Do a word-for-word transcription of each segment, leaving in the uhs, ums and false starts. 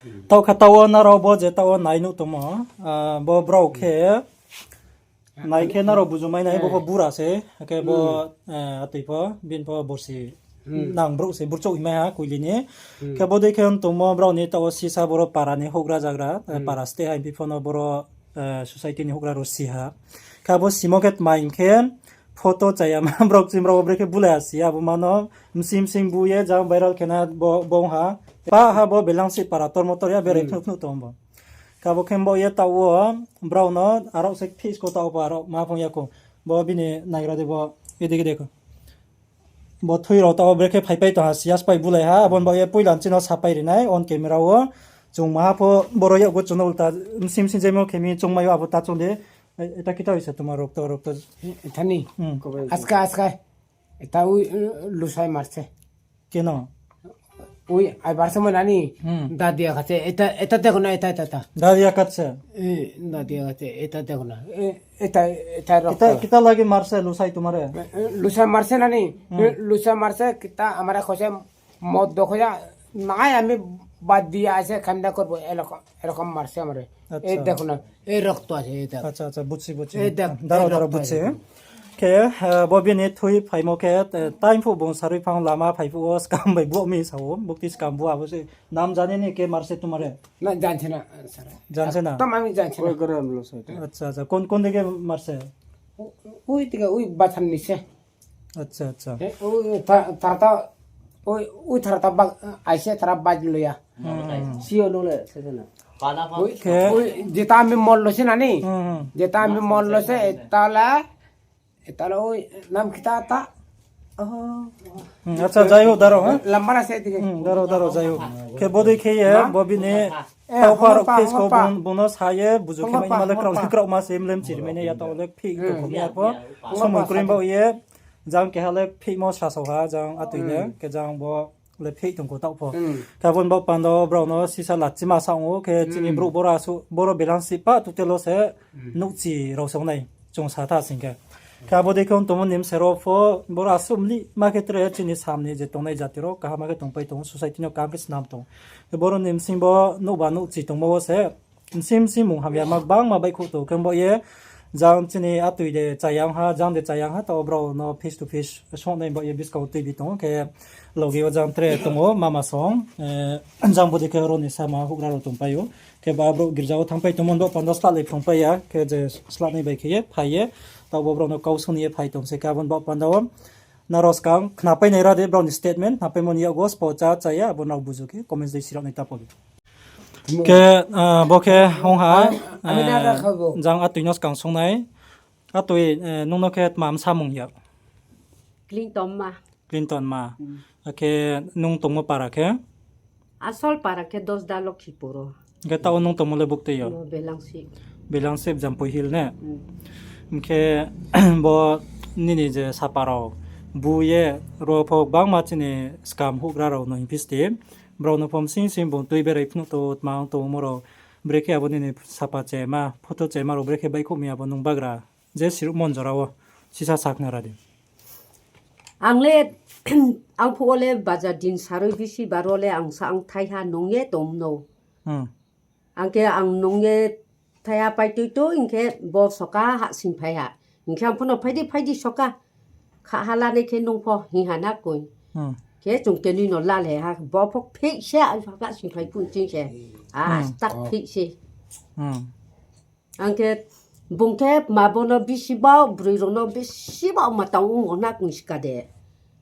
Taoh khe taoh wo nrao bo je taoh wo nai nuh tongmo, ah, bo brao khe, nai khe nrao buju mai nai, bo pho bura se, akhe bo, eh, atoi pho, bini pho borsi nang brouh se, burchouh himai ha, koili ni. Khe bodei khe ong tongmo brao ni taoh wo sisa boro para ni houhgra zagra, eh, para state ha, bini pho no boro, eh, society ni houhgra rao si ha. Khe abo simo khe tma hing khe, photo chaya ma brao kching brao brekhe bulai ha si, abo ma no msing msing bu ye jang viral khe na bo, bo ong ha. Pa ha bo Belangsi para tormo tor ya berai phnuh phnuh tong bo. Khe abo khe bo ye taoh wo brao no arao se phis ko taoh pho arao ma phung ya kho. Bo bini naigra de bo, ede ge de kho. Bo thui rao taoh wo brekhe phaipai tong ha, siya spai bulai ha, abo ni bo ye poila chini no sapai ri nai, on camera wo. Chung maha pho boro yakgu chung no ulta msing msing jemo khe mi chung mai yo abo ta chung de, e-, eta kita hoise toma rokto, rokto. Ethani. Hmm. Aska, aska. Eta ui, lusai marse. Keno? Ui, ai barse mo nani. Hmm. Dadia kate, eta, eta dekho na, eta, eta, eta. Dadia katse? Eh, dadia kate, eta dekho na. Eh, eta, eta rokto. Kita, kita lagi marse lusai tomare? Eh, eh, lusai marse nani. Hmm. Eh, lusai marse, kita amare kose mod dokho ya, nai ami bad diya ase, khanda korbo, erokom, erokom marse amare. Acha. Ei dekho na, ei rokto ase, ei dekho. Acha, acha, bujchi, bujchi. Ei dekho, daro, ei daro, rokto bujchi. Ase. Khe, eh, bo bini thui phaimo khe, eh, time phuh bung sarui phang lama phai phuh wo skam bai bo mi sao, bukti skam bo abo se. Nam jani ni ke marse tomare? Na, janse na, sir. Janse na? Ekdom ami janse na. Koi gram lo sai. Acha, acha. Kon, kon dike marse? Ui, ui, tika, ui, bathan ni se. Acha, acha. Eh, ui, tha-, tharta, ui, ui, tharta bak, aise thara baj lo ya. Hmm. Sio no le, se se na. Ui, khe? Ui, jeta ami mol lo se nani. Hmm, hmm. Jeta ami mol lo se, eta la, eta la, ui, nam kita ta. Oh. Hmm, acha, jai ho, daro, ha? Lamba na se tike. Hmm, daro, daro, jai ho. Khe bodei khe ye, ma? Bo bini, eh, tau pha rok hongpa, face ko hongpa. Bung, bung no sa ye, buju khe hongpa, mai ni ma le kraoh, hongpa. Kraoh ma se mlem chiri mai ni ya tau le phih tong kho mi ya pho. Hmm. Somoi kroi bao ye, jang keha le phihmo sasao ha, jang atoi le, hmm, khe jang bo le phih tong kho taoh pho. Hmm. Khe abo ni baoh panda wo brao no sisa lachima sa ong ou, khe chini, hmm, brouh boro asuh, boro Belangsi pa tutelo se, hmm, nouhchi rao se ong nai, chung sa tha sing khe. Khe abo dei khe ong tongmo ni bsero pho, boro asuh mlih ma khe tre chini sam ni je tongnai jati rao, kaham ma khe tongpai tong, society no kaham khe snam tong. Khe boro ni bsing bo nouhba nouhchi tongmo wo se, bsing bsing mung hamya ma gbangma baihkhouh tong khe bo ye, jang chini atoi de chayang ha, jang de chayang ha, taoh brao no face to face song nai bo ye buskang wo tuibi tong khe loge wo jang tre tong ou, mama song, eh, jang bodei khe aro ni sama houhgra rao tongpai ou. Khe ba brouh girja wo thangpai tongmo ni baoh panda wo slahlai phrungpai ya, khe je slahnai bai khe ye phai ye, taoh bo brao no kau song ni ye phai tong se khe abo ni baoh panda wo. Nrao skang khnapai nai ra de brao ni statement, khnapaimo ni yakgu spo cha cha ya, abo nrao buju khe comments dei sirao nai ta pho. Khe, ah, bo khe ong ha, jang atoi no skang song nai. Atoi, eh, nung no khe tma bsa mung ya? Clinton Ma. Clinton Ma. Hmm. Akhe nung tongmo para khe? Asol para khe Dosda Lokhipur o. Khe taoh nung tongmo le buktui yo? Belangsi. Belangsi Jampui Hill ne? Hmm. Hing khe bo nini je sapa rao bu ye ro pho gbangma chini skam houhgra rao no hingphi sti. Brao no pho bsing sing bung tui berai phnuh tong, tma ong tongmo rao. Brekhe abo nini sapa chema, photo chema rao brekhe baihkhouh mi abo nung bagra. Je siruh mon jora wo, sisa sakna ra di. Ang le, ang phuh wo le bajar din sarui bisi baro le ang sa ang thaiha nung ye tong no. Hmm. Ang khe ang nung ye thaiha pai tui tui hing khe bo soka ha sing phai ha. Hing khe ang pho no phai di, phai di soka. Kha ha lanai khe nung pho hing ha na koi. Hmm. Khe chung kenui no lalai ha, bo pho phih se, ang soka sing phai pun ching se. A, hmm, stak phih se. Hmm. Ang khe bung khe ma bo no bisi bao, broi rao no bisi bao ma tang ong na kung ska de.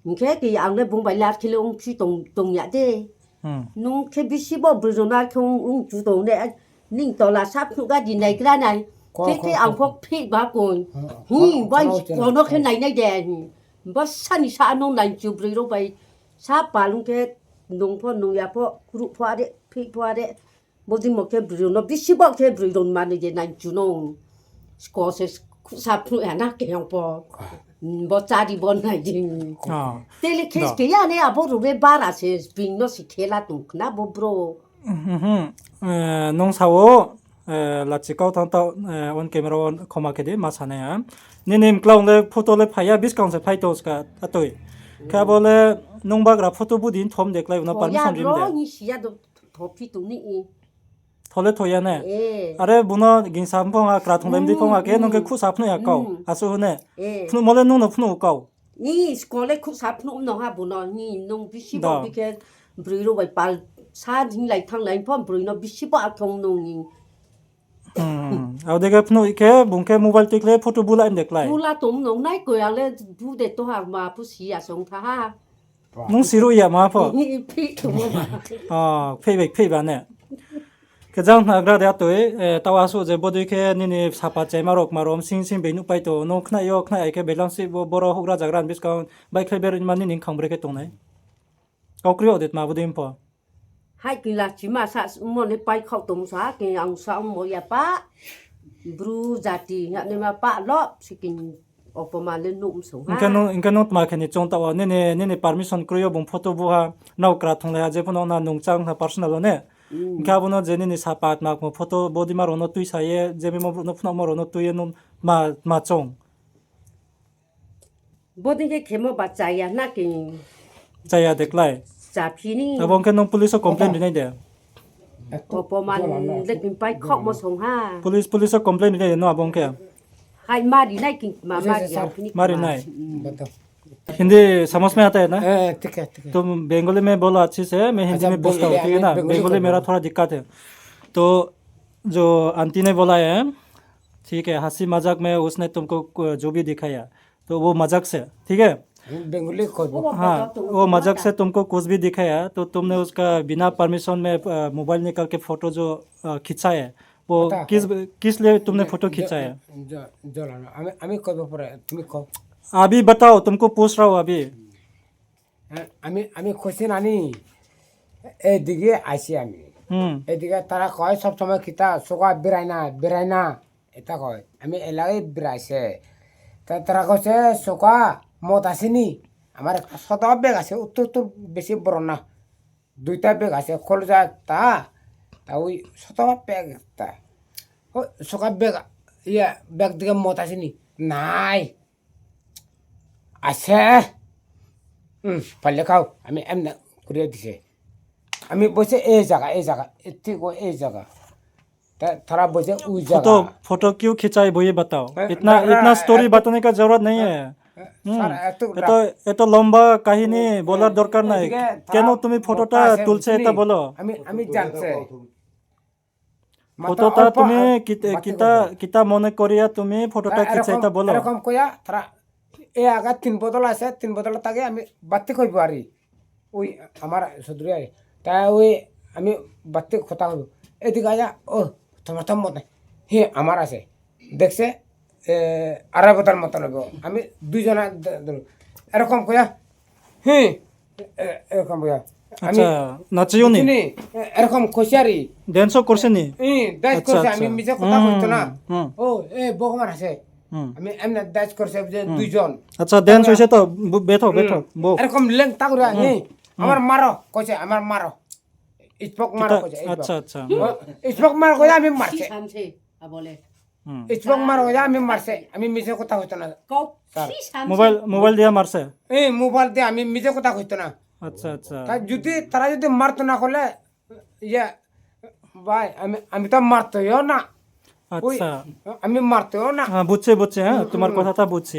Hing khe ke ang le bung bai le ar khe le ongphi tong, tong ya de. Hmm. Nung khe bisi bao broi rao no ar khe ong, ong chu tong de. Ning tola sa phnuh ga di naigra nai. Khe khe ang pho phih ba koi. Hmm. Hi, bai ko no khe nai nai de. Ba sa ni sa nung nai chu broi rao bai. Sa palung khe nung pho nung ya pho, kruh pho are, phih pho are. Bodei mo khe broi rao no, bisi bo khe broi rao ni manoi je nai chu no. Sko se sa phnuh ya na khe yong pho. Bo chari bo nai jing. Ah. Tele khe ke ya ne abo rao le bara se bini no se khela tong khna bo bro. Mhm. Eh, nung sa o, eh, lachi kau thang tau, eh, on camera on khoma khe di, ma sa nai ha. Nini mklang le photo le phai ya, buskang se phai tong ska, atoi. Khe abo le nung bagra photo bu din thom de klái, uno permission rim de. Ni si ya do. Tho phi tong ni i. Tho le tho ya ne? Eh. Are bung no gingsa phung ha, kra thonglai mdi phung ha khe, nung khe khuhsa phnuh ya kau. Hmm. Asuh hou ne. Eh. Phnuhmo le nung no phnuh kau. Ni skol le khuhsa phnuh no ha bung no, ni nung bisi bo bi khe broi rao bai pal sa hinglai thanglai pho broi no bisi bo athong nung ni. Hmm. Abo dei khe phnuh khe, bung khe mobile tui khlai photo bula de klái. Bula tong nung nai koi ang le bu de to ha ma phu si ya song tha ha. Nung siruh ya ma pho? Phi tongmo ba. Ah, phei bai, phei ba ne. Khe jang khna gra de atoi, eh, taoh asuh je bodei khe nini sapa chaima rao kma rao sing sing bai nuhpai tong, nung khnai yo, khnai ai khe belam si bo, boro houhgra zagra ni buskang baihkhlai ber ma nini khang bre khe tongnai. Kau kri yo de tma bodei pho. Hai kila chima sa mo le pai khau tong sa, ke ang sa mo ya pa. Bru jati, ya ne ma pa lo, si king Opoma le nuh msong ha. Hingkhe nung, hingkhe nung tma khe ni chong taoh wo, nini, nini permission kroi yo bung photo bu ha, nrao kra thonglai ha, je pho no na nung chang na personal wo ne. Hmm. Hingkhe abo no je nini sapa tma kmo photo bodei ma rao no tuisa ye, je mimo brouh no phnuhmo rao no tui ye nung tma, tma chong. Bodei khe khemo ba chaya na khe. Chaya de klái. Chaphi ni. Abo hingkhe nung police wo complain rinai de. Opoma le khe pai khokmo song ha. Police, police wo complain rinai de no abo hingkhe. Hai mari nai khe ma mari ya phini. Mari nai. Hmm. Hindi samajh mein aata hai na? Eh, thik hai, thik hai. Tum Bengali mein bolo, achhe se, main Hindi mein poochhta hu, thik hai na? Bengali mera thoda dikkat hai. To jo aunty ne bola hai, thik hai, hansi mazak mein usne tumko jo bhi dikhaya. To wo mazak se, thik hai? Bengali koi bo. Ha, wo mazak se tumko kuch bhi dikhaya, to tumne uska bina permission mein mobile nikal ke photo jo khicha hai, wo kis liye tumne photo khicha hai? Ami koi bo pore, tumi ko. Abhi batao, tumko pooch raha hu abhi. Ami, ami khusi nani, edige aisi ami. Edige tara koi sob somoi khita, soka berai na, berai na. Eta koi, ami elai berai se. Ta tara koi se soka mot ase ni. Amar soto bag ase, uttor uttor besi boro na. Duita bag ase, kholuja ta. Ta oi soto bag ta. Soka bag, iya, bag dige mot ase ni. Nai. Ase. Pale khau, ami emne kuri dise. Ami boise e jaga, e jaga, e thik o e jaga. Thara boise u jaga. Photo kyun khichai, bo ye batao. Itna story batane ka jarurat nahi hai. Sir, eto, eto lomba kahini bolar dorkar nai. Keno tumi photo ta tulse eta bolo. Ami, ami janse. Photo ta tumi kita, kita mone koriya tumi photo ta khichai eta bolo. Erokom koya, thara, e aga tin bodol ase, tin bodol tage ami batti koi buari. Oi, amar sudri ai. Ta oi, ami batti khota hoibo. Edik aja, o, tomar tom mot nai. Hi, amar ase. Dekse, arai bodol moton hoibo. Ami dui jona, erokom koya. Hi, erokom koya. Acha, nachiyo ni? Erokom khosi ari. Dance o korse ni? Dance korse, ami mije kotha hoito na. O, e, bo amar ase. Ami emne dance korse je dui jon. Acha, dance hoise to, betho, betho, bo. Erokom leng ta kori, amar maro, koise, amar maro. Ispok maro koise, ispok. Acha, acha. Ispok maro koise, ami marse. Ispok maro koise, ami marse. Ami mije kotha hoito na. Sir. Mobile, mobile dia marse? E, mobile dia ami mije kotha hoito na. Acha, acha. Ta jodi, tara jodi marto na hole, Iya, bhai, ami, ami to marto yo na. Oi, ami marto yo na. বুঝছি, বুঝছি, হ্যাঁ, তোমার কথাটা বুঝছি।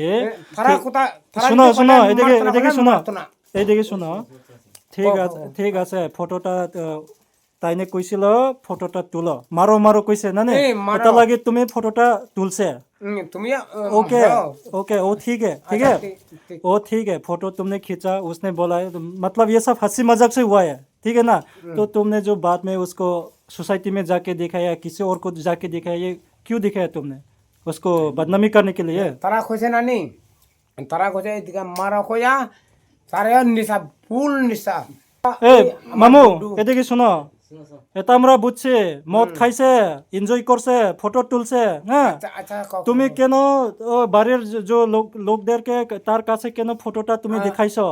Tara kotha, tara kotha, শুনো, শুনো, এদিকে, এদিকে শুনো। এদিকে শুনো। ঠিক আছে, ঠিক আছে, photo টা তাইনে কইছিল, photo টা তুলো। মারো, মারো কইছে না নে? এটা লাগে তুমি photo টা তুলছে। তুমি, OK, OK, ও ঠিক আছে, ঠিক আছে। ও ঠিক আছে, photo तुमने खींचा, उसने बोला है, मतलब ये सब हंसी मजाक से हुआ है। ठीक है ना? तो तुमने जो बाद में उसको सोसाइटी में जाके दिखाया, किसी और को जाके दिखाया, ये क्यों दिखाया तुमने? उसको बदनामी करने के लिए? Tara khoise nani? Tara khoise edike maro khoya, tara yo nisa, full nisa. এ, মামু, এদিকে শোনো। এটা আমরা বুঝছি, মদ খাইছে, enjoy করছে, ফটো তুলছে, হ্যাঁ? তুমি কেন ও বাড়ির যে, যে লোক, লোকদেরকে তার কাছে কেন ফটোটা তুমি দেখাইছো?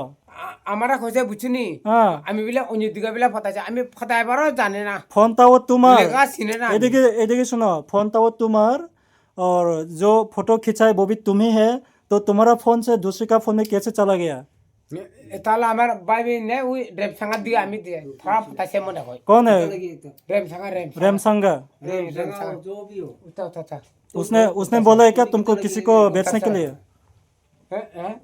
Amara khoise buchini. Ami bile onyo diga bile photaise, ami photai baro jane na. ফোনটাও তোমার। Lega sine na. এদিকে, এদিকে শোনো, ফোনটাও তোমার, और जो फोटो खिंचाए वो भी तुम ही है, तो तुम्हारा फोन से दूसरे का फोन में कैसे चला गया? এটা হলো আমার ভাই বইন নেই, ওই রেমসাঙ্গার দিকে আমি দিয়ে, থোড়া ফোটা সে মনে হয়। कौन है? রেমসাঙ্গা, রেমসাঙ্গা। রেমসাঙ্গা। হুম, রেমসাঙ্গা। উঠা, উঠা, উঠা। उसने, उसने बोला है क्या तुमको किसी को बेचने के लिए? হ্যাঁ, হ্যাঁ।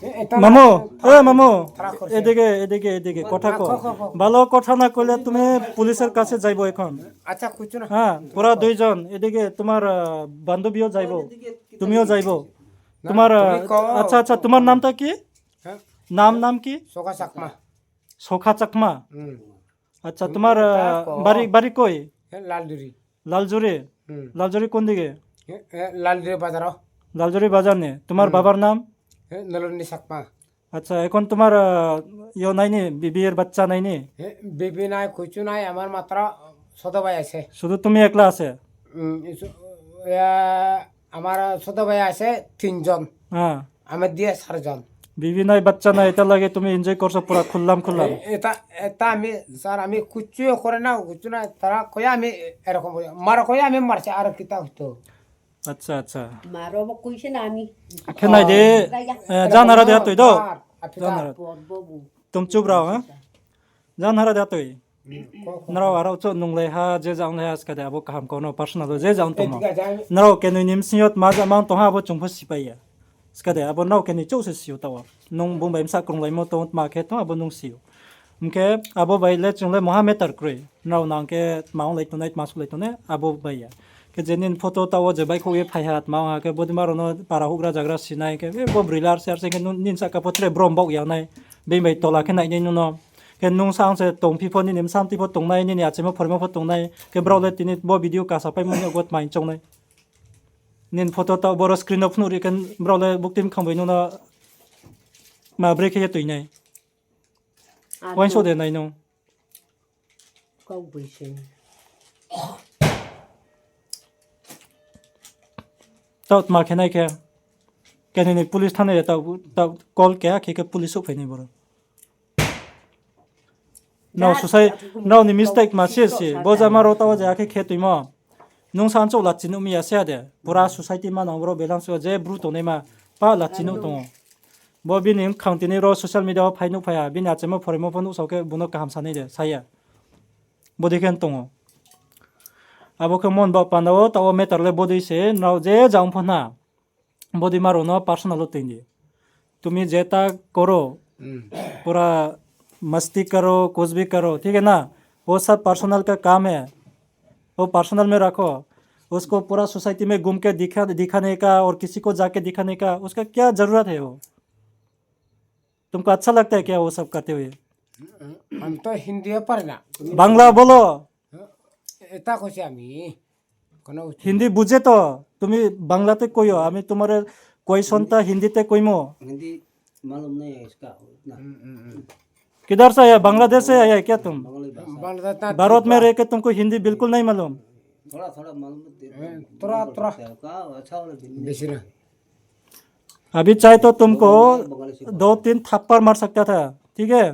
এ, এটা মামু, না, এ মামু, থোড়া করছে। এদিকে, এদিকে, এদিকে, কথা কও। ভালো কথা না কইলে তুমি পুলিশের কাছে যাইবো এখন। আচ্ছা, কিছু না। হ্যাঁ, পুরা দুইজন, এদিকে তোমার, আহ, বান্ধবীও যাইবো, তুমিও যাইবো। না, তোমার, তুমি আহ, কও। আচ্ছা, আচ্ছা, তোমার নামটা কি? হ্যাঁ? নাম, নাম কি? সোখা চাকমা। সোখা চাকমা? হুম। আচ্ছা, তুমি তোমার, কোথায় আহ, কও? বাড়ি, বাড়ি কই? হ্যাঁ, লালজুরি। লালজুরি? হুম। লালজুরি কোন দিকে? হ্যাঁ, হ্যাঁ, লালজুরি বাজার। লালজুরি বাজার নে? তোমার হুম। বাবার নাম? হ্যাঁ, নলনী চাকমা। আচ্ছা, এখন তোমার, আহ, ইয়ে নাই নি? বিবির বাচ্চা নাই নি? হ্যাঁ, বিবি নাই, কিছু নাই, আমার মাত্র ছোট ভাই আছে। শুধু তুমি একলা আছে? হুম, ইস-, ইয়া, আমার ছোট ভাই আছে তিনজন। হ্যাঁ। আমি দিয়ে চারজন। বিবি নাই, বাচ্চা নাই, এটা লাগে তুমি enjoy করছো পুরা খুললাম খুললাম। এ-, এটা, এটা আমি, স্যার, আমি কিচ্ছু করে না, কিচ্ছু না, তারা কয়ে আমি এরকম বলি। মারা কয়ে আমি মারছি, আর কিতা হইতো? আচ্ছা, আচ্ছা। মারো বা কইছে না আমি। Khe nai de, O. Eh, janhara de atoi do. Janhara. Tum chup rao, ha? Janhara de atoi. Nrao arao chouh nunglai ha, je jang lai ha, skade abo kaham kau no personal je jang tongmo. Nrao kenoi ni bsing yo tma jama tong ha, abo chung pho sipai ya. Skade abo nrao kenoi chouh se si ou taoh. Nung bung bai bsa krunglaimo tong, tma khe tong, abo nung si ou. Hing khe abo bai le chung le moha matter kroi. Nrao nang khe tma onglai tongnai, tma sulai tongnai, abo bai ya. Khe je nini photo taoh wo je baihkhouh ye phai ha, tma ong ha khe bodima rao no para houhgra zagra sinai khe, e, bo broi le arse arse khe nini sahka pho tre brom baoh ya nai. Bini bai tola khe nainai nung no. Khe nung sa ang se tongphi pho, nini bsa mtui pho tongnai, nini achaimo phoraimo pho tongnai. Khe brao le tini bo video kasa paimo ni abo tma hing choungnai. Nini photo taoh boro screen no phnuh ri khe brao le bukti mkhang bai nung no ma bre khe ye tuinai. Uaingsouh de nai nung. Taoh tma khe nai khe. Khe nini police thanng nai de taoh, taoh call keha khe khe police souhphai nai boro. Nrao suicide, nrao ni mistake ma se se. Bo jama rao taoh wo je akhe khe tuimo. Nung sa ang chouh lachi nuh mi ya se ya de. Pura society manang boro belang se je bru tongnaima pa lachi nuh tong ou. Bo bini mkhang tini ro social media wo phai nuhphai ha, bini achaimo phoraimo pho nuhsao khe bung no kaham sa nai de, sa ya. Bodei khe tong ou. Abo khe mon baoh panda wo taoh wo matter le bodei se, nrao je jang pho na. Bodei ma rao no personal wo tui di. তুমি যেটা করো, पूरा मस्ती करो, कुछ भी करो, ठीक है ना? वो सब पर्सनल का काम है, वो पर्सनल में रखो। उसको पूरा सोसाइटी में घूम के दिखा, दिखाने का और किसी को जाके दिखाने का, उसका क्या जरूरत है वो? तुमको अच्छा लगता है क्या वो सब करते हुए? हम तो हिंदी पढ़ना। বাংলা বলো। এটা কৈছে আমি। কোনো হিন্দি বুঝে তো? তুমি বাংলাতে কইও, আমি তোমার কোয়েশনটা হিন্দিতে কইমু। हिंदी मालूम नहीं है इसका उतना। किधर से आया? बांग्लादेश से आया क्या तुम? बांग्ला भाषा। भारत में रह के तुमको हिंदी बिल्कुल नहीं मालूम? थोड़ा थोड़ा मालूम है। थोड़ा थोड़ा। अच्छा वाला हिंदी। बेसी ना। अभी चाहे तो तुमको दो तीन थप्पड़ मार सकता था, ठीक है?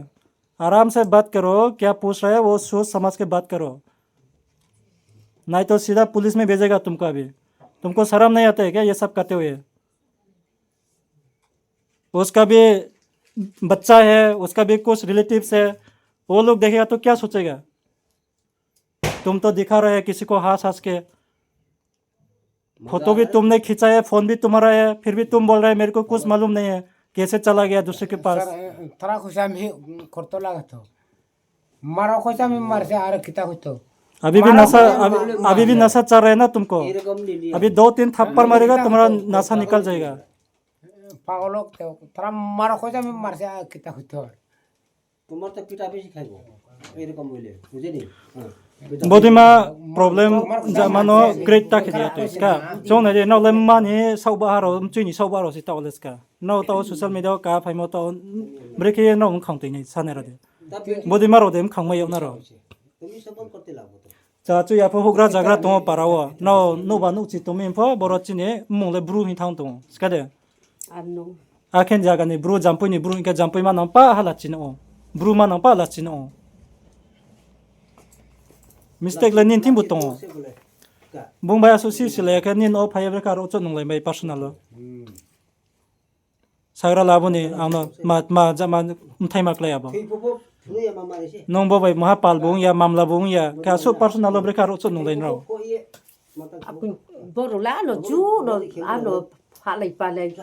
आराम से बात करो, क्या पूछ रहा है वो सोच समझ के बात करो, नहीं तो सीधा पुलिस में भेजेगा तुमको अभी। तुमको शर्म नहीं आता है क्या ये सब करते हुए? उसका भी बच्चा है, उसका भी कुछ रिलेटिव्स है, वो लोग देखेगा तो क्या सोचेगा? तुम तो दिखा रहे हैं किसी को हंस हंस के। फोटो भी तुमने खींचा है, फोन भी तुम्हारा है, फिर भी तुम बोल रहे हैं मेरे को कुछ मालूम नहीं है, कैसे चला गया दूसरे के पास। স্যার, এ, তারা কইছে আমি করতে লাগা তো। মারা কইছে আমি মারছি, আর কিতা কইতো? अभी भी नशा, अभी, अभी भी नशा चल रहा है ना तुमको? अभी दो तीन थप्पड़ मारेगा, तुम्हारा नशा निकल जाएगा। পাগল হোক তো, তারা মারা কইছে আমি মারছি, আর কিতা কইতো? তোমার তো পিটা বেশি খাইবো, এরকম হইলে, বুঝলি? হ্যাঁ, পিটা Bodima বেশি। Problem jamano create ta khe ya to ska. Chung nai de nrao le mani saohba ha rao, mchui ni saohba rao se taoh le ska. Nrao taoh social media wo ka phaimo taoh, brekhe ye nrao mkhang tui nai sanai rao de. Bodima rao de mkhang mai yag na rao. তুমি সবল করতে লাগবো তো। Cha chu ya pho houhgra zagra tong ou para wo. Nrao nuhba nuhchi tong mi pho, boro chini mmung le Bru hing thanng tong ou. Ska de. Ano. Akhe zaga ni Bru, Jampui ni Bru hing khe Jampui manang pa ha la chini ou. Bru manang pa la chini ou. Mistake le nini thing bu tong ou. Bung bai asuh si si le khe nini no phai ya bre khe aro chouh nunglai bai personal o. Sagra la abo ni ang no ma, ma, ja, ma, mthai ma klái abo. Nung bo bai maha pal bo ong ya, mamla bo ong ya, khe asuh personal lo brekhe aro chuh nunglai nrao. Boro le ano ju no ano phalai palai.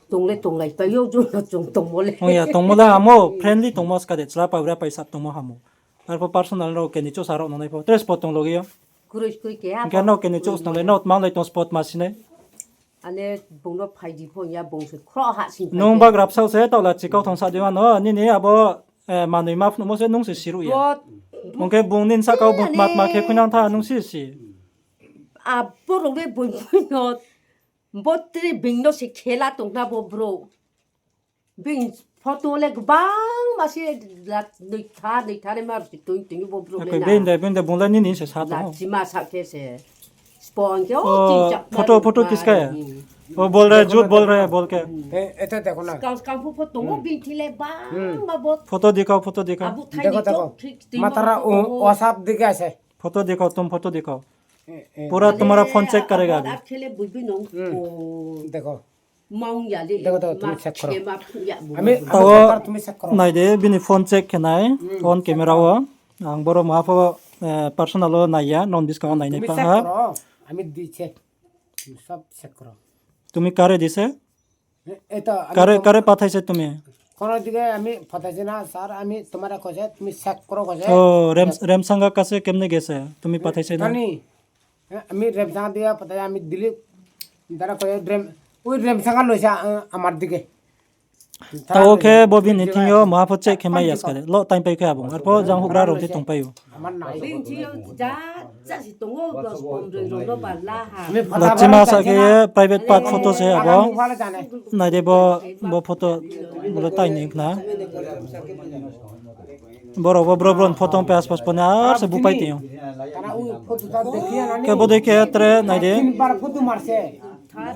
Tongle tonglai pai yo ju no chung tongmo le. Ong ya, tongmo le hamo, friendly tongmo skade, chla paura paisa tongmo hamo. Arpho personal rao keni chosa rao nungnai pho. Tres pot tong logi yo. Kurui kurui ke ha. Hingke no keni chosa nunglai, no tma lai tong spot ma sinai. Ane bung no phai di pho ya bung se khro ha sing phai. Nung bagra bsaoh se taoh la chikau thong sa di ma no, nini abo, eh, manoi ma phnuhmo se nung se siruh ya. Hingke bung nin sakau bung tma tma khe khuinang tha nung si si. Abo rao le bung bung no, bo tre bing no se khela tong na bo bro. Bini photo le gbangma se la noitha, noitha ni ma se tui tui bo bro le na. Bini de, bini de bung le nini se sa tong. Lachima sa khe se. Spon khe o, photo, photo kiska ya. O bol raha hai, jhut bol raha hai, bol khe. Skang, skang pho photo o bini thi le gbangma bo. Photo dikhao, photo dikhao. Abo thai ni chok thik tui ma photo o. Photo dikhao, tum photo dikhao. Pura tumhara phone check karega abhi. Maung ya le, tumi check koro. Tao nai de, bini phone check khe nai, on camera wo. Ang boro maha pho, eh, personal wo nai ya, non buskang wo nai nai pha ha. Tumi kare dise? Kare, kare pathaise tumi? Kono dige ami pathaise na, sir, ami tumhare koise, tumi check koro koise. O, Rem-, Remsanga kase kemne gese, tumi pathaise na? Kani? Eh, ami Remsanga dige pathai, ami Dilip dara koi Rem, ui Remsanga loisa, eh, amar dige. Tao khe bo bini thing yo maha pho check khe mai ya skade. Lo time pai khe abo. Arpho jang houhgra rao te tongpai ou. Lachima sa khe private part photo se abo. Nai de bo, bo photo bo le tai ni khna. Boro bo bro bro ni photo pe aspas pone ar se bupai tong ou. Khe bo dei khe tre nai de.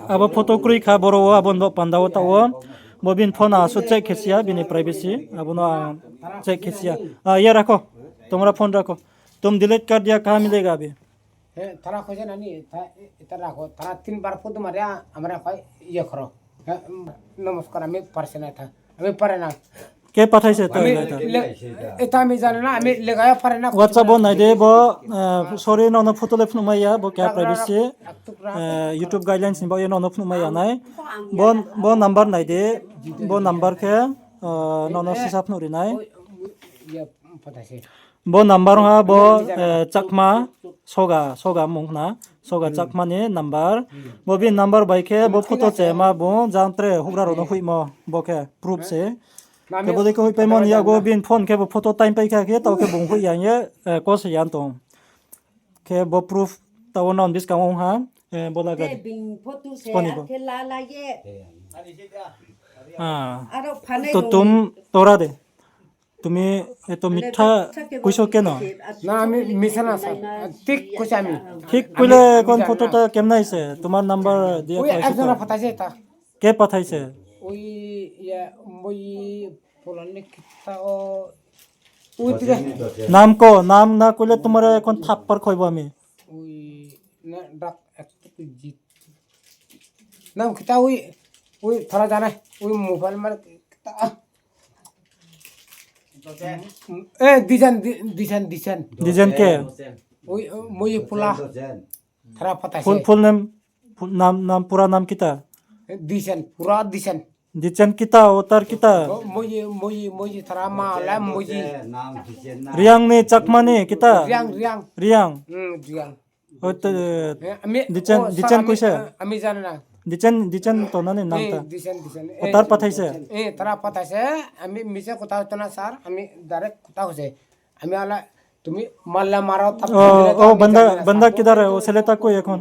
Abo photo kroi kha boro wo, abo ni bo panda wo taoh wo. Bo bini phone asuh check khe si ya, bini privacy. Abo no ang check khe si ya. Ah, ye rakho. Tumhara phone rakho. Tum delete kar diya, kaha milega abhi? Thara kho se nani, thara kho, thara tin bar photo mare, amare kho, ye koro. Namaskar, ami parse na tha. Ami pare na. Ke pathaise ta? Ami le-, eta ami jane na, ami lega ya pare na. WhatsApp bo nai de bo, eh, sorry, nono photo le phnuh mai ya, bo keha privacy, eh, YouTube guidelines ni bo ye nono phnuh mai ya nai. Bo, bo number nai de, bo number khe, eh, nono sisa phnuh ri nai. Bo number ha bo, eh, Chakma, Soga, Soga mung khna, Soga Chakma ni number. Bo bini number bai khe bo photo chema bo jang tre houhgra rao no hoihmo, bo khe proof se. Khe bo dei khe hoihpaimo ni yago bini phone khe bo photo time pai kha khe, tao khe bung hoih ya ye, eh, kos ya tong. Khe bo proof tao non buskang ong ha, eh, bo laga di. Sponi bo. Ah. To tum tora de. তুমি এত মিথ্যা কইছো কেন? না, আমি মিছা না, স্যার। ঠিক কইছি আমি। ঠিক কইলে কোন ফটোটা কেমনে আইছে? তোমার নাম্বার দিয়া ওই পাইছো একজনে তো? পাঠাইছে এটা। কে পাঠাইছে? ওই, ইয়া, ওই, ফুলানি কিতা ও, ওই দিকে। নাম কো, নাম না কইলে তোমারে এখন থাপ্পড় খাইবো আমি। ওই, না, ডাক, একটু জিত। নাম কিতা ওই, ওই, থরা জানে, ওই মোবাইল মার কিতা। এ, দিজান, দি-, দিজান, দিজান। দিজান কে? ওই, ও, মই ফুলা। থারা পাতা ফুল, সে। Full name, full নাম, নাম, পুরা নাম কিতা? দিজান, পুরা দিজান। দিজান কিতা, ও তার কিতা? ও, মই, মই, মই, থারা মা, লা, মই। রিয়াং নি, চাকমা নি, কিতা? রিয়াং, রিয়াং। রিয়াং। হুম, Reang. Oi, te, eh, ami, Dichen, oh, sir, Dichen ami, koise? Eh, ami jane na. Dichen, Dichen to nani nam ta? Eh, Dichen, Dichen. O, eh, tar pathaise? Eh, tara pathaise, ami mise kotha hoito na, sir, ami direct kotha hoise. Ami ala, tumi malla maro, tap. Oh, oh, banda, banda kidhar hai? O sele ta koi ekhon?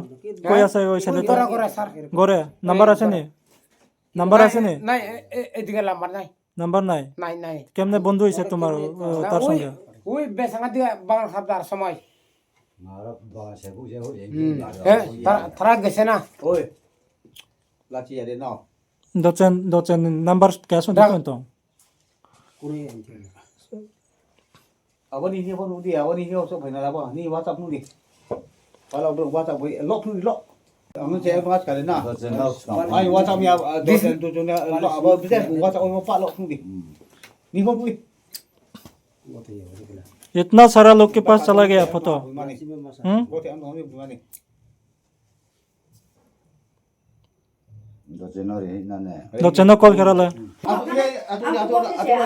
Koi ashe o sele ta? Ghore, ghore, sir. Ghore, number ashe ni? Number ashe ni? Nai, eh, eh, edige number nai. Number nai? Nai, nai. Kemne bondhu hoise tomar, eh, tar songe? Oi, besanga diga bangal khapdar somoi. Hmm. Eh, tara, tara gese na. Oi. Lachi ya de no. Dochen, dochen number kya sung da. Dochen to. Abo ni ni phone di, abo ni ni so phai na abo ni WhatsApp nu di. Pala bro WhatsApp boi lock nu di lock. Ang se mas kali na. Ai, WhatsApp ya, ah, dosen tu jona, ah, abo bisa WhatsApp o pa lo thung di. Hmm. Ni mo pui. इतना सारा लोग के पास चला गया photo. Mani. Hmm? Bo te ang dong ni mani. Dosen no ri na ne. Dosen no call khe ra le. Atu, atu, atu, atu,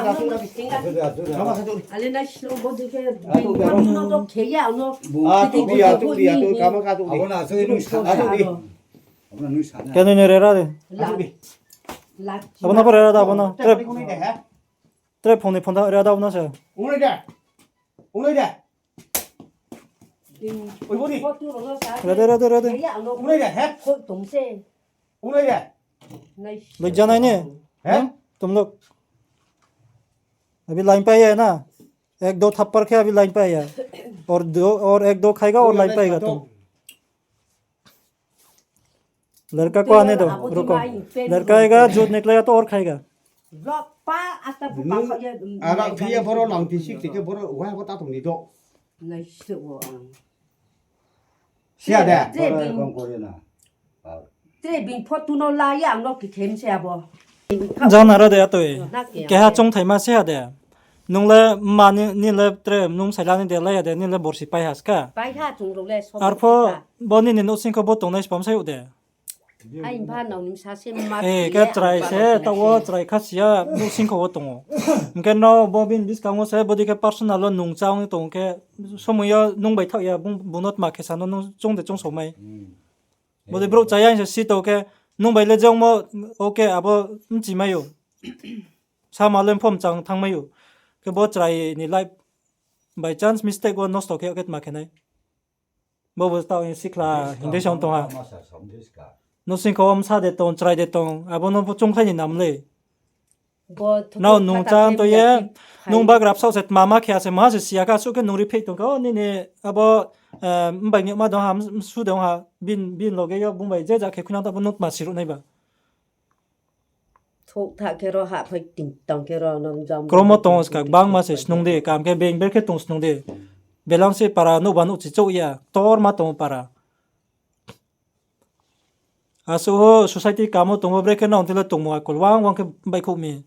atu, atu, atu. Kama katu. Ale na silo bo de ke. Atu, atu. Atu, atu, atu, kama katu. Abo na, atu, atu, atu. Abo na, atu. Khe nini rera de. Atu, atu. Abo na pore rera da, abo na. Tre, tre phone ni phone da, rera da, abo na se. Ong nai de. Ong nai de. Oi, bo di. Rera de, rera de, rera de. Ong nai de, he? Ong nai de. Loi janai ne? He? Tum lok. अभी लाइन पे ही है ना? एक दो थप्पड़ के अभी लाइन पे ही है। और दो, और एक दो खाएगा और लाइन पे आएगा तुम। लड़का को आने दो, रुको। लड़का आएगा, जूत निकलेगा तो और खाएगा। Nung, ara phiye boro lang ti sik ti khe boro wai bo ta tong ni do. Siya de. Tre bini photo no la ya ang no kithem se abo. Jang nara de atoi. Keha chongthaima se ha de. Nung le mma ni, ni le tre nung saila ni de la ya de, ni le borsi pai ha ska. Arpho bo nini nouhsing kho bo tongnai spam sai ou de. Khe chrai se, taoh wo chrai kha siya, nouhsing kho wo tong ou. Hing khe no bo bini buskang wo se, bodei khe personal wo nung chá ong tong khe, somoi yo nung bai thaoh ya, bung, bung no tma khe sa no nung choung de choung somai. Bodei brouh chá ya hing se si tong khe, nung bai le jongmo, okay, abo bchi mai ou. Sama le pho mchang thanng mai ou. Khe bo chrai ni life by chance mistake wo nosto khe yag khe tma khe nai. Bo bo taoh ni sikhla hing dei song tong ha. Nouhsing kho wo bsa de tong, chrai de tong, abo no pho choungkhlai ni nam le. Nrao nung chá to ye, nung bagra bsaoh se tma ma khe a se maha se siya kha, asuh khe nung ri pheih tong kha, o nini abo, mbai ni ma dong ha, msu dong ha, bini loge yo bung bai je ja khe khuinang ta bo nung tma siruh nai ba. Kromo tong ska, gbangma se snung de, kam khe being ber khe tong snung de. Belangsi para nouhba nouhchi chouh ya, ktorma tong para. Asuh wo society kamo tongmo bre khe nang thila tongmo akol wang wang khe baihkhouh mi.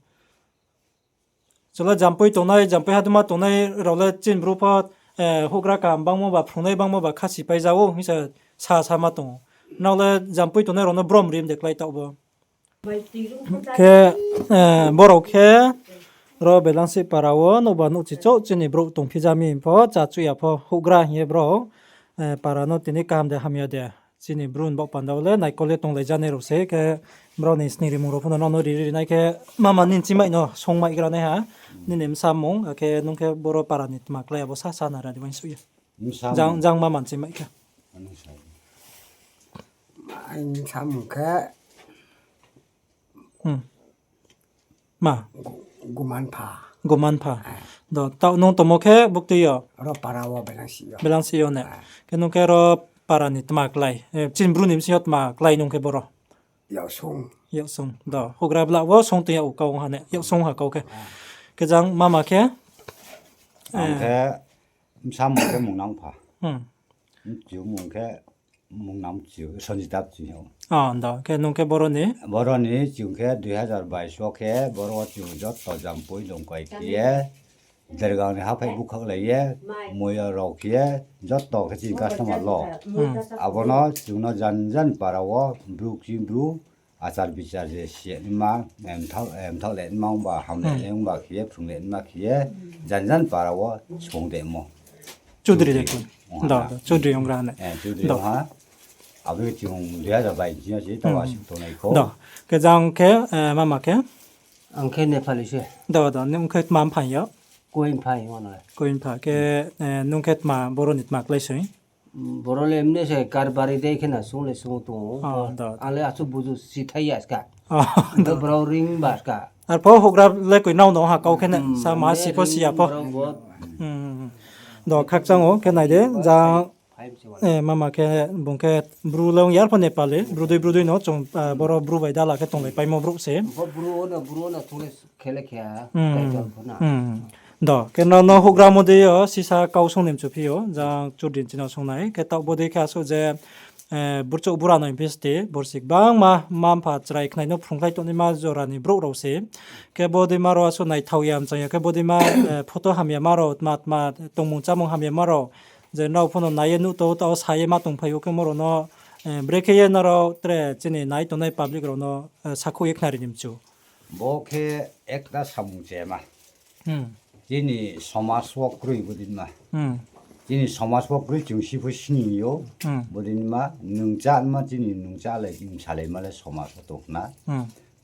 Chla Jampui tongnai, Jampui haduma tongnai rao le chini bru pho, houhgra kaham bangmo ba phrungnai bangmo ba khasi pai ja ou hing se sa sama tong ou. Nrao le Jampui tongnai rao no brom rim de klái taoh bo. Khe, borao khe, ro Belangsi para wo nouhba nouhchi chouh chini brouh tongphi ja mi pho, chá chuh ya pho, houhgra hing ye brao, para no tini kaham de hamya de. Chini bru ni baoh panda wo le naikol ye tonglai janai rao se khe, brao ni sning rimung rao pho no nrao no ri ri nai khe, mama nini chimai no songmai gra nai ha, nini bsa mung, akhe nung khe boro para ni tma klái abo sa sa na ra di uaingsouh ye. Jang, jang mama ni chimai khe. Aini samung khe Ma? Gu-, Gumanpha. Gumanpha. Do, taoh nung tongmo khe buktui yo? Ro para wo Belangsi yo. Belangsi yo ne. Khe nung khe ro para ni tma klái. Chini bru ni bsing yo tma klái nung khe boro? Yaksung. Yaksung. Do, houhgra bla wo song tong ya u kau ha ne. Yaksung ha kau khe. Khe jang mama khe? Ang khe bsa mung khe Mungnangpha. Mchu mung khe Mungnang Mchu, Sonjita Mchu. Do, khe nung khe boro ni? Boro ni chung khe dui hazar bais wo khe boro wo chung joto Jampui Longkai khe ye, Dergang ni haphai bukhaklai ye, moya rao khe ye, joto khe chini customer lo. Abo no chung no janjan para wo, bru kching bru, achar bichar je si ye nma, mthaoh le nma ongba, ham le ongba khe ye, phrung le nma khe ye, janjan para wo song de mo. Chudri de. Do, Chudri ong gra ne. Chudri ong ha. Abo chung dui hazar bais ni sing yo se taoh asuh tongnai kho. Do, khe jang khe, mama khe? Ang khe Nepali se. Do, do, nung khe tma mphaing yo? Koinpha. Koinpha khe, nung khe tma boro ni tma klái soi? Boro le mne se karbari dei khe na sung le sung tong ou. Ang le asuh buzu sithai ya ska. Brao ring ba ska. Arpho houhgra le koi nrao no ha kau khe ne, sa ma si pho si ya pho. Do, khakchang ou khe nai de, jang, mama khe, bung khe bru le ong ya arpho Nepali, bru dei bru dei no chung, boro bru bai dala khe tonglai paimo brouh se. Do, khe nrao no houhgra mo dei yo sisa kau song ni mchu phi ou, jang Chudri ni chini song nai, khe taoh bo dei khe asuh je, burchouh bura no phi sti, borsi gbangma mma-mpha chrai khnai no phrungkhlai tongnaima jora ni brouh rao se. Khe bodei ma rao asuh naithao ya, mchang ya, khe bodei ma photo hamya ma rao, tma tma tongmung chámung hamya ma rao, je nrao pho no nai ye nuh tong, tao sa ye ma tongphai ou, khe mo rao no brekhe ye nrao tre chini nai tongnai public rao no sakhouh ye khnari ni mchu. Bo khe ekta samung chema. Chini somaj wo kroi bodei ma. Chini somaj wo kroi chung si pho sini ou. Bodei ma nung chá ma chini nung chálai, nung salai ma le somaj wo tong khna.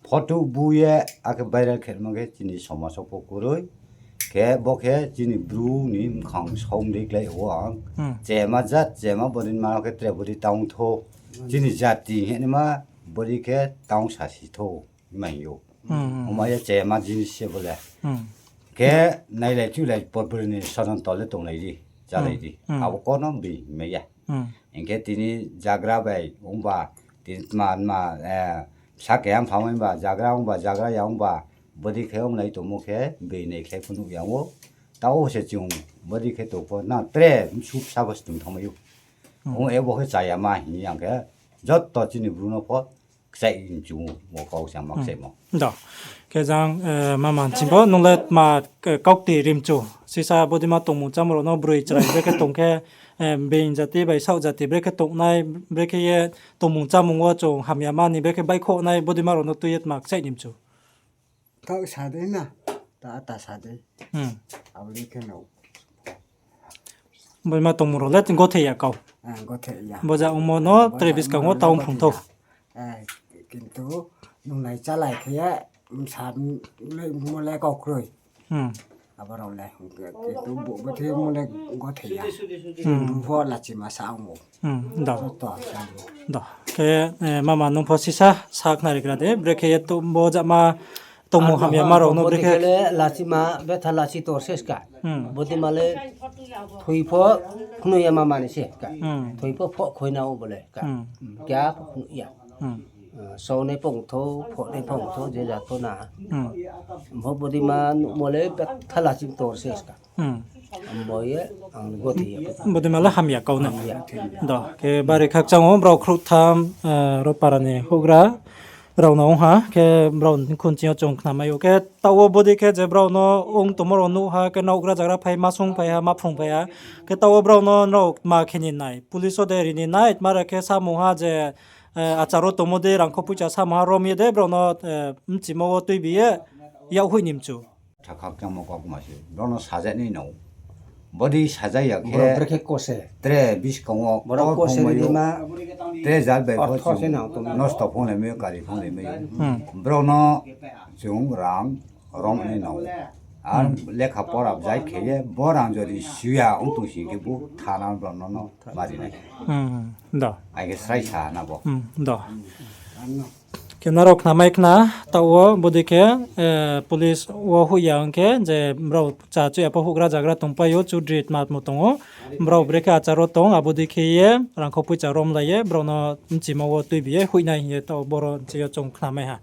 Photo bu ye akhe viral khe ma khe chini somaj wo pho kroi. Khe bo khe chini Bru ni mkhang saum dei klái ou ang. Chema jat, chema bodei ma khe tre bodei tang thou. Chini jati hing ye ma bodei khe tang sa si thou. Mai ou. Oma ye chema jinis se bo le. Khe nailai chuhlai por bri ni sojon tole tonglai di, chálai di. Abo kono bimai ya. Hing khe tini jagra bai ongba, tini tma tma, bsa keha mpha ongba, jagra ongba, jagra ya ongba, bodei khe onglai tongmo khe bini khlai pho nuh ya ou. Tao se chung bodei khe tong pho na tre bsu bsa bo se tong thanngmai ou. Ong e bo khe chaya ma hing ye ang khe joto chini Bru no pho kchaih mchu ou, bo kau se ang ma kchaihmo. Do. Khe jang, mama nching pho nung le tma, kaukti rimchu. Sisa bodei ma tongmung chámung rao no broi chrai brekhe tong khe, being jati bai saoh jati brekhe tongnai, brekhe ye tongmung chámung wo chung hamya ma ni brekhe baihkhouh nai bodei ma rao no tui ye tma kchaih ni mchu. Tao sa dei na, ta, ta sa dei. Abo dei khe no. Bodei ma tongmung rao le gothe ya kau. Gothe ya. Bo ja ongmo no tre buskang wo tao phrung thou. Kintu nung nai chálai khe ye, bsa le mo le kau kroi. Abo rao le, kintu bo, bo the mo le gothe ya. Bo lachima sa ong ou. Do. Do. Khe, mama nung pho sisa sa khnari gra de, brekhe ye bo jama tongmung hamya ma rao no brekhe le lachima, betha lachi tor se ska. Bodei ma le thoi pho phnuh ya mama ni se ka. Thoi pho phoh khoi na ou bo le ka. Kya pho phnuh ya. Saonai pho ong thou, phohnai pho ong thou, je jat pho na. Bo bodei ma nuhmo le betha lachi tor se ska. Bodei ma le hamya kau na. Do, khe bari khakchang ou, brao khrouhtham, ro para ni houhgra rao no ong ha, khe brao ni khunching yo chung khnamai ou. Khe taoh wo bodei khe je brao no ong tongmo rao nuh ha, khe nouhgra jagra phai ma sungphai ha, ma phrungphai ha. Khe taoh wo brao no nrao tma khe ni nai, police wo de ri ni nai, tma ra khe samung ha je, achar wo tongmo de, rangkho poicha samung ha rom ye de brao no mchimo wo tuibi ye, yak hoih ni mchu. Tha khakchangmo kaukma se, brao no saja nai no. Bodei saja ya khe tre buskang wo, tre jat bai pho chung nosto phunglaimai ou, kari phunglaimai ou. Brao no chung rang rom nai no. Ar lekha pora bzai khe ye bo rang jodi suya ong tong sing khe bo thana brao no no mari nai. Ai khe srai sa na bo. Khe nrao khnamai khna, taoh wo bodei khe, police wo hoih ya ong khe, je brao cha chuh ya pho houhgra jagra tongpai ou, chudri tma tma tong ou, brao brekhe achar wo tong, abo dei khe ye rangkho poicha romlai ye, brao no mchimo wo tuibi ye hoih nai hing ye taoh wo boro nching yo chung khnamai ha.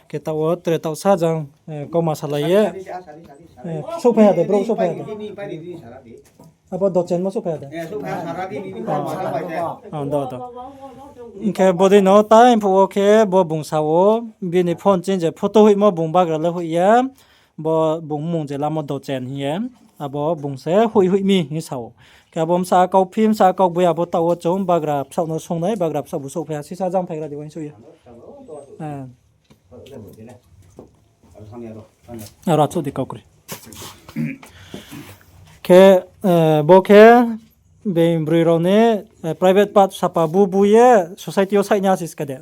Khe taoh wo tre taoh sa jang, kauma salai ye, souhphai ha de, brouh souhphai ha de. Abo dochenmo souhphai ha de. Hing khe bodei no time phuh wo khe bo bung sa ou, bini phone ching je photo hoihmo bung bagra le hoih ya, bo bung mmung je lamo dochen hing ye, abo bung se hoih hoih mi hing sa ou. Khe abo bsa kauphi, bsa kauboi abo taoh wo chung bagra bsaoh no sung nai, bagra bsaoh bu souhphai ha, sisa jang phaigra di uaingsouh ye. Aro achouh di kau kroi. Khe, bo khe being broi rao ni, private part sapa bu bu ye society yo saih ni asis ka de.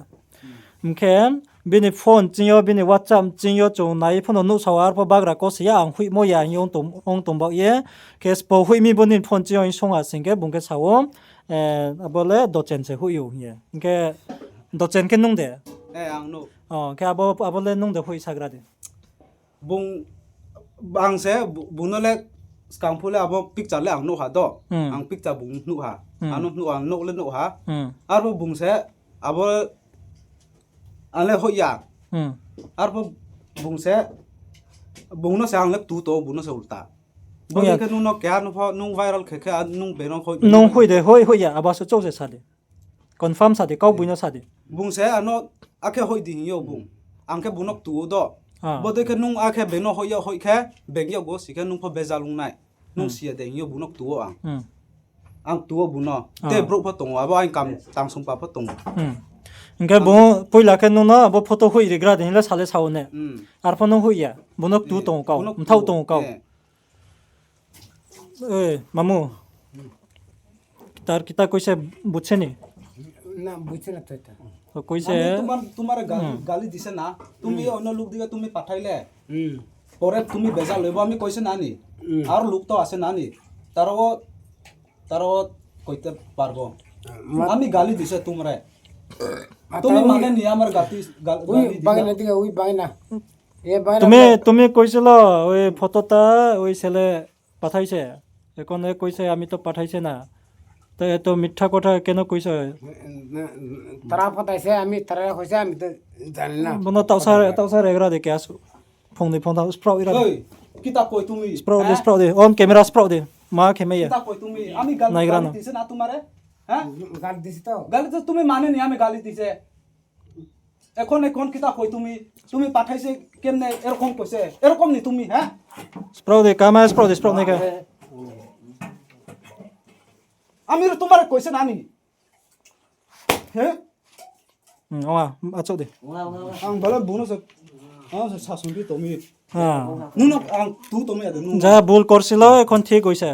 Hing khe bini phone ching yo, bini WhatsApp ching yo chung nai pho no nuhsao, arpho bagra kose ya ang hoihmo ya hing ye ong tong, ong tong baoh ye. Khe sbo hoih mi bo ni phone ching yo hing song ha sing khe bung khe sa ou, abo le dochen se hoih ou hing ye. Hing khe dochen khe nung de? Khe abo, abo le nung de hoih sagra de? Bung, ang se, bung no le skang phuh le abo picture le ang nuh ha do. Ang picture bung nuh ha. Ang no nuh ha, ang nouh le nuh ha. Arpho bung se, abo, ang le hoih ya. Arpho bung se, bung no se ang le tu to, bung no se ulta. Bodei khe nung no keha no pho, nung viral khe khe, nung beno hoih. Nung hoih de, hoih, hoih ya, abo se chouh se sa de. Confirm sa di, kau boi no sa di. Bung se ano akhe hoih di hing yo bung. Ang khe bung no ktu ou do. Ah. Bodei khe nung akhe beng no hoih ya hoih khe, beng yag wo si khe nung pho bejal ong nai. Nung Hmm. si ya de hing yo bung no ktu ou ang. Hmm. Ang ktu ou bung no. Ah. Te brouh pho tong ou, abo aini kam tangsongpa pho tong ou. Hmm. Hing khe bung poila khe nung no abo photo hoih rigra de hing le sa le sa ou ne. Hmm. Arpho nung hoih ya, bung no ktu Eh, tong ou kau, bung no mthaoh ktu tong ou kau. Eh. Ei, mamu. Tar kita koise buchhe ni? না, বুঝছে না তো এটা। To koise? আমি তোমার, তোমার গালি, হুম। গালি দিছে না? তুমি হুম। অন্য লোক দিকে তুমি পাঠাইলে। হুম। পরে তুমি বেজাল হইব, আমি কইছে না নি? হুম। আর লোক তো আছে না নি? তারাও, তারাও কইতে পারবো। মা- আমি গালি দিছে তোমরা। মা- তুমি তারা মানে ওই নি আমার গাতি-, গাল-, ওই গালি দিলা। বাগানে দিকে, ওই বাগানে। এ বাগানে তুমি, বাগানে। তুমি কইছিল ওই ফটোটা ওই ছেলে পাঠাইছে। এখন এ কইছে, "আমি তো পাঠাইছে না।" তো এত মিথ্যা কথা কেন কইছে? তারা পাঠাইছে, আমি, তারা কইছে, আমি তো জানি না। Bono taohsa, taohsa regra de khe asu. Phung ni phung tang sprao ira. Oi, kita koi tumi? Sprao de, sprao de. On camera sprao de. Ma khe mei ya. Kita koi tumi? আমি গালি, গালি দিছে না তোমারে? হ্যাঁ? গালি দিছি তো। গালি তো তুমি মানে নি আমি গালি দিছে। এখন, এখন কিতা কই তুমি? তুমি পাঠাইছে কেমনে এরকম কইছে? এরকম নি তুমি, হ্যাঁ? Sprao de, kama sprao de, sprao nai khe. আমি তোমারে কইছে না নি? হ্যাঁ? Hmm, oa, achouh de. Ang bala bono se, ang se sasong di tomi. Ha. Nung no ang tu tomi ado nung. যা ভুল করছিল, এখন ঠিক হইছে।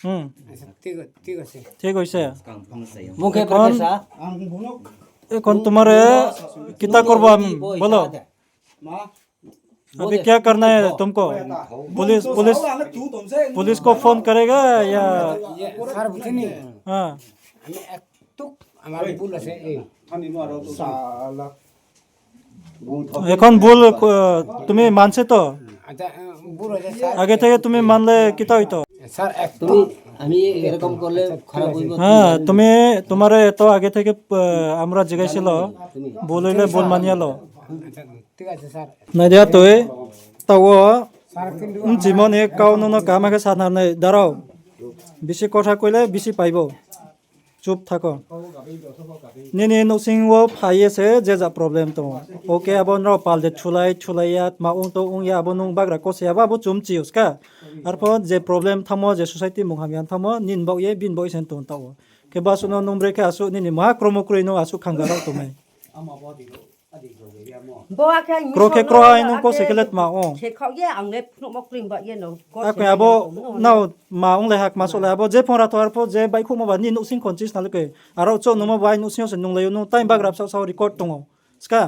হুম। আচ্ছা, ঠিক, ঠিক আছে। ঠিক হইছে। মুখে এখন, কথা, স্যার। Ang bono এখন তোমারে কিতা করবো আমি, বলো। Ma. अभी क्या करना है तुमको? पुलिस, पुलिस, पुलिस को फोन करेगा या? স্যার বুঝেনি? হ্যাঁ। আমি একটু আমার ভুল আছে, এই। এখন ভুল, আহ, তুমি মানছে তো? আচ্ছা, আহ, ভুল হয়েছে, স্যার। আগে থেকে তুমি মানলে কিতা হইতো? স্যার, একটু তুমি, আমি এরকম করলে খারাপ হইব। হ্যাঁ, তুমি, তোমারে তো আগে থেকে, আহ, আমরা জিজ্ঞাসা ছিল, ভুল হইলে ভুল মানিয়া লও। আচ্ছা, ঠিক আছে, sir. Nai di atoi, taoh wo, sir, কিন্তু bchimo ni kau no no kaham khe sa na nai darao. Bisi kotha koile bisi paibo. চুপ থাকো। Nini nouhsing wo phai ye se je ja problem tong ou. Oke, abo nrao pal de thulai, thulai ya, tma ong tong ong ya, abo nung bagra kose ya, abo chung mchi ou ska. Arpho je problem thanngmo, je society mung hamya thanngmo, nini baoh ye, bini baoh ye se tong taoh ou. Khe basuh no nung bre khe asuh nini ma kromo kroi no asuh khangga rao tong nai. Kro khe kro hai nung kose khe le tma ong. Akhe abo nao ma ong le ha kma souh le abo je phung ra tho arpho je baihkhouhmo ba nini nouhsing khon chis na le khe. Aro chouh nungmo bai nouhsing yo se nunglai ou, nung time bagra bsaoh sao record tong ou. Ska,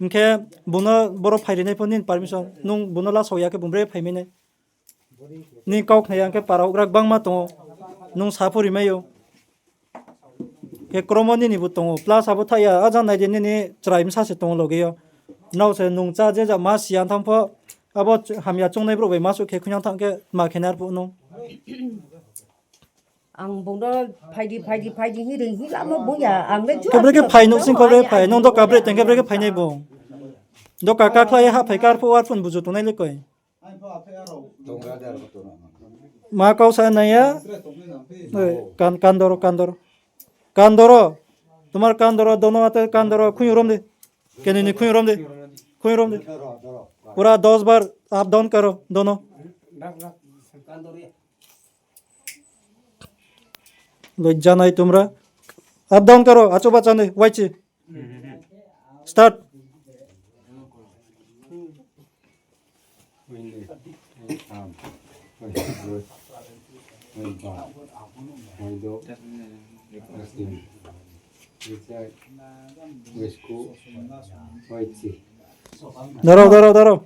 hing khe bung no boro phai ri nai pho nini permission, nung bung no lasao ya khe bung bre phai mai nai. Nini kau khna ya hing khe para houhgra gbangma tong ou, nung sa pho ri mai ou. Khe kromo nini bo tong ou, plus abo thaih ya, ajang nai di nini chrai bsa se tong ou loge yo. Nrao se nung chá je ja ma si ya thanng pho, abo hamya choungnai brouh bai ma suh khe khuinang thanng khe ma khe nai arphuh nung. Ang bung no phai di, phai di, phai di hing ri hing lamo bung ya, ang le jua khe bre khe phai nouhsing kho bre phai, nung doka bre tong khe bre khe phai nai bung. Doka kakhlai ye hahphai khe arphuh arphuh ni buju tongnai le koi. Ma kau sa nai ya. Kan, kan doro, kan doro. Kan doro. তোমার কান ধরো, দোনো হাতে কান ধরো, khuing rom di. Keni ni khuing rom di. Khuing rom di. पूरा दस बार up down करो, दोनों। লজ্জা নাই তোমরা। अप डाउन करो, achouh ba chá ni, waichi. Start. দাঁড়াও, দাঁড়াও, দাঁড়াও।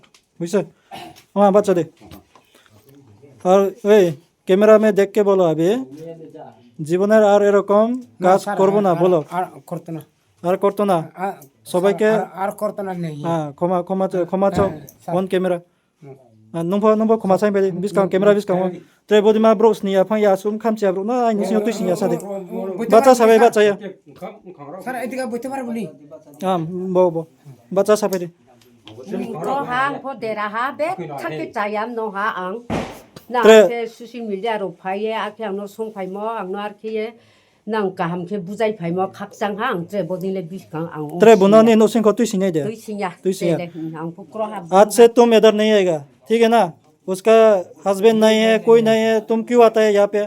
বুঝছো? আমার বাচ্চা দে। আর এই ক্যামেরা মে দেখ কে বলো আবি, জীবনের আর এরকম কাজ করবো না, বলো। আর করতো না। আর করতো না। সবাইকে আর, আর করতো না নেই। হ্যাঁ, ক্ষমা, ক্ষমা চাও, ক্ষমা চাও। হ্যাঁ, sir. On camera। Hmm. Nung pho, nung pho khoma saing bai di, buskang camera buskang wo. Tre bodima brouh sni ya, phang ya, sum khamchi ya brouh no, aini sing yo tui sing ya sa di. Bacha sabai, bacha ya. Sir, এদিকে বইতে পারবো নি? Bo, bo. Bacha sabai di. Nung to ha, ang pho dera ha, be, thak khe chaya no ha ang. Na, tre. Khe social media rao phai ye, akhe ang no songphaimo, ang no ar khe ye. Nang kaham khe bujai phaimo khakchang ha, ang tre bodei le biskang ang tre ong bono sing ya. Ni nouhsing kho tuising nai de? Tuising ya. Tuising ya. Tre le, hmm, ang pho kroha. आज से तुम इधर नहीं आएगा, ठीक है ना? उसका हस्बैंड नहीं है, कोई नहीं है, तुम क्यों आता है यहाँ पे?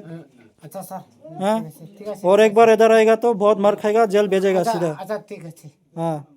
अच्छा सर। हाँ? ठीक है, ठीक है। और एक बार इधर आएगा तो बहुत मार खाएगा, जेल भेजेगा सीधा। अच्छा, ठीक है, ठीक। हाँ।